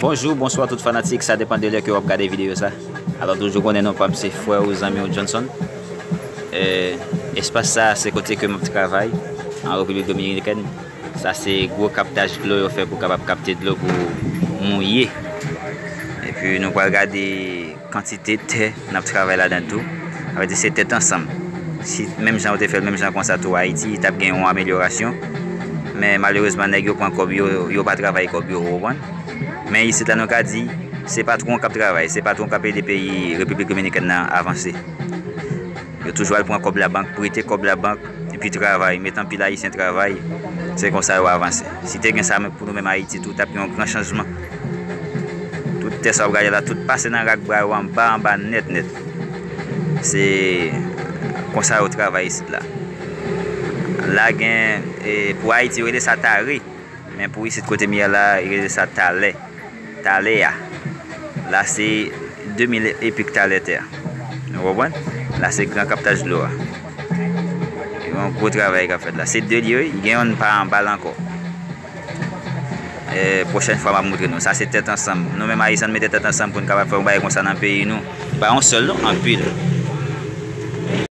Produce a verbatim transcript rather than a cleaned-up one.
Bonjou, bonswa tout fanatik, sa depann de lè ke w ap gade videyo sa. Alò, toujou konnen non pa m se frè ou, zanmi ou Johnson. Eh, espas sa se kote ke m ap travay an Repiblik Dominikèn. Sa se gwo kaptaj dlo yo fè pou kapab kapte dlo pou mouye. Epi nou pral gade kantite tè n ap travay ladan tou. Sa vle di se tèt ansanm. Si menm jan yo te fè l menm jan konsa tou Ayiti, t ap gen yon amelyorasyon. Men malerezman nèg yo pran kòb yo, yo pa travay kòb yo, ou konprann? Men isit la nou ka di se patwon k ap travay, se patwon k ap ede peyi Repiblik Dominikèn nan avanse. Yo toujou al pran kòb labank, prete kòb labank, epi travay, met anpil Ayisyen travay. Se konsa yo avanse. Si te gen sa pou nou menm Ayiti tou, t ap gen yon gran chanjman. Tout tè sa w ap gade la, tout pase nan rak bra yo anba anba nèt nèt. Se konsa yo travay isit la. La gen, eh, pou Ayiti yo rele sa tare. Men pou isit kote m ye la, yo rele sa talè. Talè a. La se de mil epik talè tè a. Nou konprann? La se gran kaptaj dlo a. Yon gwo travay k ap fèt la. Se de l yo, gen youn pa anba l ankò. Eh, pwochèn fwa m ap montre nou. Sa se tèt ansanm. Nou menm Ayisyen, n mete tèt ansanm pou n kapab fè yon bagay konsa nan peyi nou. Pa yon sèl non, anpil.